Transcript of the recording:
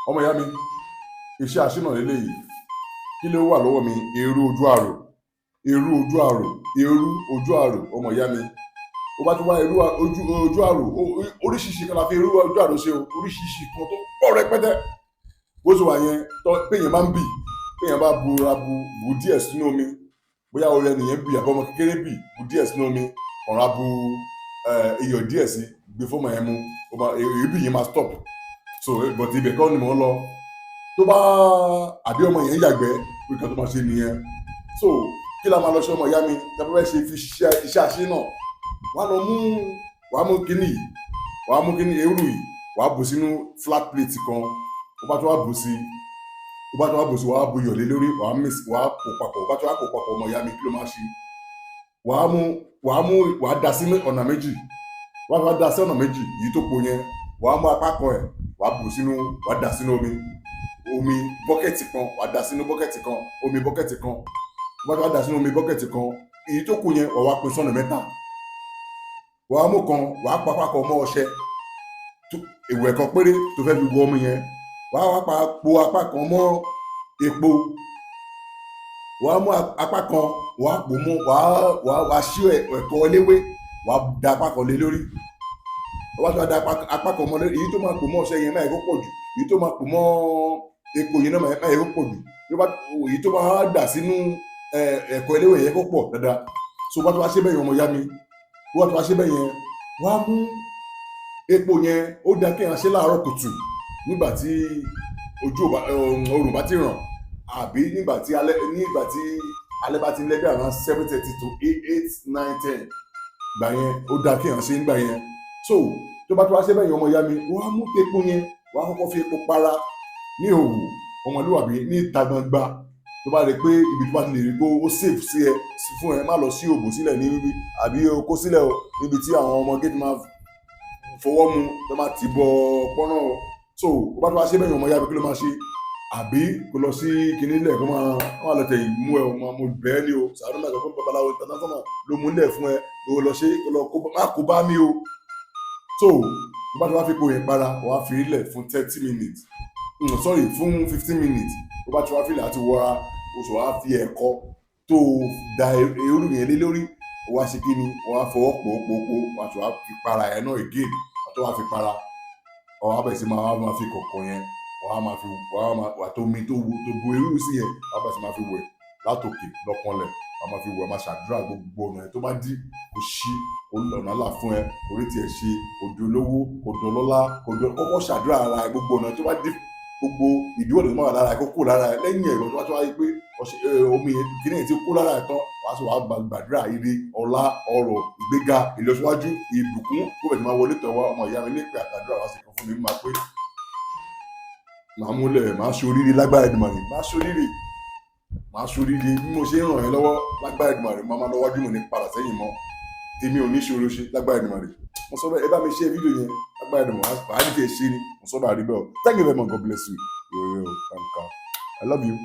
Ọmọ ìyá mi, iṣẹ́ àṣínà lélẹ́yìí. Kí ló wà lọ́wọ́ mi? Eérú ojú àrò, eérú ojú àrò, eérú ojú àrò. Ọmọ ìyá mi, ó bá ti wá eérú ojú àrò, oríṣiríṣi kan la fi eérú ojú àrò ṣe o, oríṣiríṣi kan tó pọ̀ rẹpẹtẹ. Bó ṣe wà yẹn, tọ́ péyàn bá ń bì, péyàn bá bura bu díẹ̀ sínú omi, bóyá orí ẹnìyẹn bì àbí ọmọ kékeré bì, bu díẹ̀ sínú omi, ọ̀rá bu iyọ̀ díẹ̀ sí, gbé fọ́mọ yẹn mu, èébì yẹn máa stop. So, but ibẹ̀ kọ́ ni mò ń lọ. Tó bá àbí ọmọ yẹn yàgbẹ́, nǹkan tó máa ṣe nìyẹn. So kí la máa lọ ṣe, ọmọ ìyá mi, tí a bá fẹ́ ṣe fi ṣiṣẹ́ iṣẹ́ àṣínà? Wàá lọ mú, wàá mú kíní yìí, wàá mú kíní eérú yìí, wàá bù sínú flat plate kan. Ó bá tó wá bù sí, ó bá tó wá bù sí, wàá bu iyọ̀ lé lórí, wàá mix, wàá pò papọ̀. Ó bá tó wá pò papọ̀, ọmọ ìyá mi, kí ló máa ṣe? Wàá mú, wàá da sí ọ̀nà méjì. Wàá wá da sí ọ̀nà méjì èyí tó po yẹn. Wàá mú apá kan ẹ̀, wàá bù sínú, wàá da sínú omi bucket kan, wàá da sínú bucket kan, omi bucket kan. Wàá wá da sínú omi bucket kan. Èyí tó kù yẹn, wàá wá pín sọ́nà mẹ́ta. Wàá mú kan, wàá pa apá kan mọ́ ọṣẹ ìwẹ̀ kan péré tó fẹ́ fi wọ omi yẹn. Wàá wá po apá kan mọ́ epo. Wàá mú apá kan, wàá pò mọ́, wàá ṣí ẹ̀kọ eléwé, wàá da apá kan lé lórí. Wàá tó wá da apá kan mọ́ lórí. Èyí tó máa pò mọ́ ọṣẹ yẹn, máa yẹ kó pọ̀ jù. Èyí tó máa pò mọ́ epo yẹn náà, máa yẹ kó pọ̀ jù. Èyí tó máa dà sínú ẹ̀kọ eléwé yẹn, kó pọ̀ dáadáa. So bá tó wá ṣe bẹ́ẹ̀ yẹn, ọmọ ìyá mi, wọ́n tó wá ṣe bẹ́ẹ̀ yẹn, wàá mú epo yẹn. Ó dáa kéèyàn ṣe láàárọ̀ kùtù, nígbà tí ojú oòrùn bá ti ràn, àbí nígbà tí alẹ́ bá ti ń lẹ́gbẹ̀ẹ́, around 7:30 to 8, 9, 10 gbà yẹn. Ó dáa kéèyàn ṣe nígbà yẹn. So tó bá tó wá ṣe bẹ́ẹ̀ yẹn, ọmọ ìyá mi, wàá mú epo yẹn, wàá kọ́kọ́ fi epo para ní ìhòòhò ọmọlúwàbí ní ìta gbangba. Tó bá rí pé ibi tó bá ti lè rí pé ó safe sí ẹ fún ẹ, má lọ sí òbò sílẹ̀ ní níbi àbí okó sílẹ̀ o, níbi tí àwọn ọmọge ti máa fọwọ́ mu, tó máa tì bọ pọ́nà o. So ó bá tó wá ṣe bẹ́ẹ̀ yẹn, ọmọ ìyá mi, kí ló máa ṣe? Àbí kó lọ sí kinní lẹ̀, kó máa lọ tẹ̀ mú ẹ o, máa mo bẹ́ẹ̀ ni o. Sàánú, máa sọ pé babaláwo international ló múlẹ̀ fún ẹ, ló lọ ṣe, kó lọ kó má kó bá mi o. So tó bá tó wá fi epo yẹn para, wàá fi ilẹ̀ fún 30 minutes, sorry, fún 15 minutes. Tó bá ti wá filẹ̀ àti wọra, o sì wá fi ẹ̀kọ tó da eérú yẹn lé lórí, o wá ṣe kí ni? O wá fọwọ́ pò pò pò, wàá tó wá fi para ẹ̀ náà again. Wàá tó wá fi para, o wá bẹ̀rẹ̀ sí máa fi kọ̀kọ̀ yẹn, wàá máa fi, wàá máa wà tó omi tó wo tó bu eérú sí yẹn, wàá bẹ̀rẹ̀ sí máa fi wẹ̀ látòkè lọ́kànlẹ̀. Wàá máa fi wẹ̀, máa ṣàdúrà, gbogbo ọ̀nà ẹ̀ tó bá dí, kó ṣí, kó ọ̀nà là fún ẹ, orí tiẹ̀ ṣe, kó di olówó, kó di ọlọ́lá, kó di. Kọ́kọ́ ṣàdúrà ara ẹ, gbogbo ọ̀nà tó bá dí, gbogbo ìdíwọ́ tó máa wà lára ẹ, kó kó lára ẹ. Lẹ́yìn ẹ̀rọ tó bá tó wáyé pé omi yẹn, kíní yẹn ti kó lára ẹ tán, wàá sọ, wàá gbàdúrà ire, ọlá, ọrọ̀, ìgbéga, ìlọsíwájú, ìbùkún, kó bẹ̀rẹ̀ máa wọlé tọ̀ wá. Ọmọ ìyá mi, nípe àtàdúrà wá sí kan fún mi, máa pé màá múlẹ̀, màá ṣe oríire lágbára Èdùmàrè, màá ṣe oríire, màá ṣe oríire. Bí mo ṣe ń ràn ẹ́ lọ́wọ́, lágbára Èdùmàrè, màá máa lọ wájú, mo ní padà sẹ́yìn mọ́. Tèmi ò ní ṣòro ṣe lágbára Èdùmàrè. Mo sọ bẹ́ẹ̀, ẹ bá mi ṣe fídíò yẹn. Lágbára Èdùmàrè, wàá ní kí ẹ ṣe ni. Mo sọ bẹ́ẹ̀, àrí bẹ́ẹ̀ o. Thank you very much. God bless you. Ire o, kàǹkà. I love you.